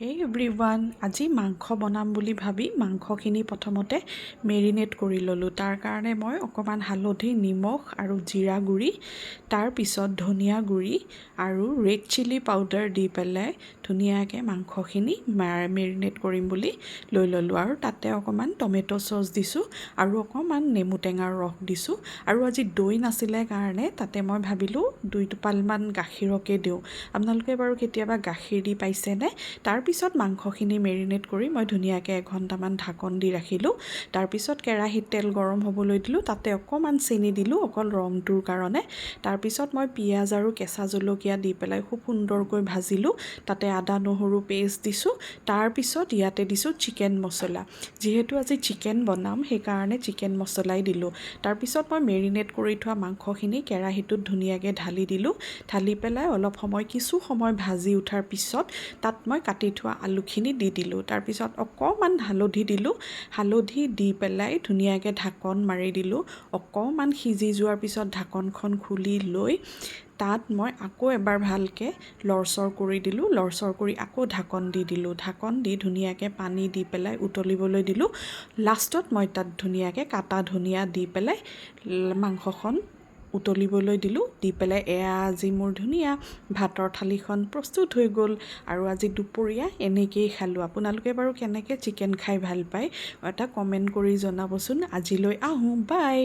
হে এভৰিৱান, আজি মাংস বনাম বুলি ভাবি মাংসখিনি প্ৰথমতে মেৰিনেট কৰি ল'লোঁ। তাৰ কাৰণে মই অকণমান হালধি, নিমখ আৰু জিৰা গুড়ি, তাৰপিছত ধনিয়া গুড়ি আৰু ৰেড চিলি পাউডাৰ দি পেলাই ধুনীয়াকৈ মাংসখিনি মেৰিনেট কৰিম বুলি লৈ ল'লোঁ। আৰু তাতে অকণমান টমেট' চচ দিছোঁ আৰু অকণমান নেমু টেঙাৰ ৰস দিছোঁ। আৰু আজি দৈ নাছিলে কাৰণে তাতে মই ভাবিলোঁ 2 টোপালমান গাখীৰকে দিওঁ। আপোনালোকে বাৰু কেতিয়াবা গাখীৰ দি পাইছেনে? তাৰপিছত মাংসখিনি মেৰিনেট কৰি মই ধুনীয়াকৈ এঘণ্টামান ঢাকন দি ৰাখিলোঁ। তাৰপিছত কেৰাহীত তেল গৰম হ'বলৈ দিলোঁ। তাতে অকণমান চেনি দিলোঁ, অকল ৰংটোৰ কাৰণে। তাৰপিছত মই পিঁয়াজ আৰু কেঁচা জলকীয়া দি পেলাই খুব সুন্দৰকৈ ভাজিলোঁ। তাতে আদা নহৰু পেষ্ট দিছোঁ। তাৰপিছত ইয়াতে দিছোঁ চিকেন মছলা। যিহেতু আজি চিকেন বনাম, সেইকাৰণে চিকেন মছলাই দিলোঁ। তাৰপিছত মই মেৰিনেট কৰি থোৱা মাংসখিনি কেৰাহীটোত ধুনীয়াকৈ ঢালি দিলোঁ। ঢালি পেলাই অলপ সময়, কিছু সময় ভাজি উঠাৰ পিছত তাত মই কাটি থোৱা আলুখিনি দি দিলোঁ। তাৰপিছত অকণমান হালধি দিলোঁ। হালধি দি পেলাই ধুনীয়াকৈ ঢাকন মাৰি দিলোঁ। অকণমান সিজি যোৱাৰ পিছত ঢাকনখন খুলি লৈ তাত মই আকৌ এবাৰ ভালকৈ লৰচৰ কৰি দিলোঁ। লৰচৰ কৰি আকৌ ঢাকন দি দিলোঁ। ঢাকন দি ধুনীয়াকৈ পানী দি পেলাই উতলিবলৈ দিলোঁ। লাষ্টত মই তাত ধুনীয়াকৈ কাটা ধনিয়া দি পেলাই মাংসখন উতলিবলৈ দিলোঁ। দি পেলাই এয়া আজি মোৰ ধুনীয়া ভাতৰ থালিখন প্ৰস্তুত হৈ গ'ল। আৰু আজি দুপৰীয়া এনেকৈয়ে খালোঁ। আপোনালোকে বাৰু কেনেকৈ চিকেন খাই ভাল পায়, এটা কমেণ্ট কৰি জনাবচোন। আজিলৈ আহোঁ, বাই।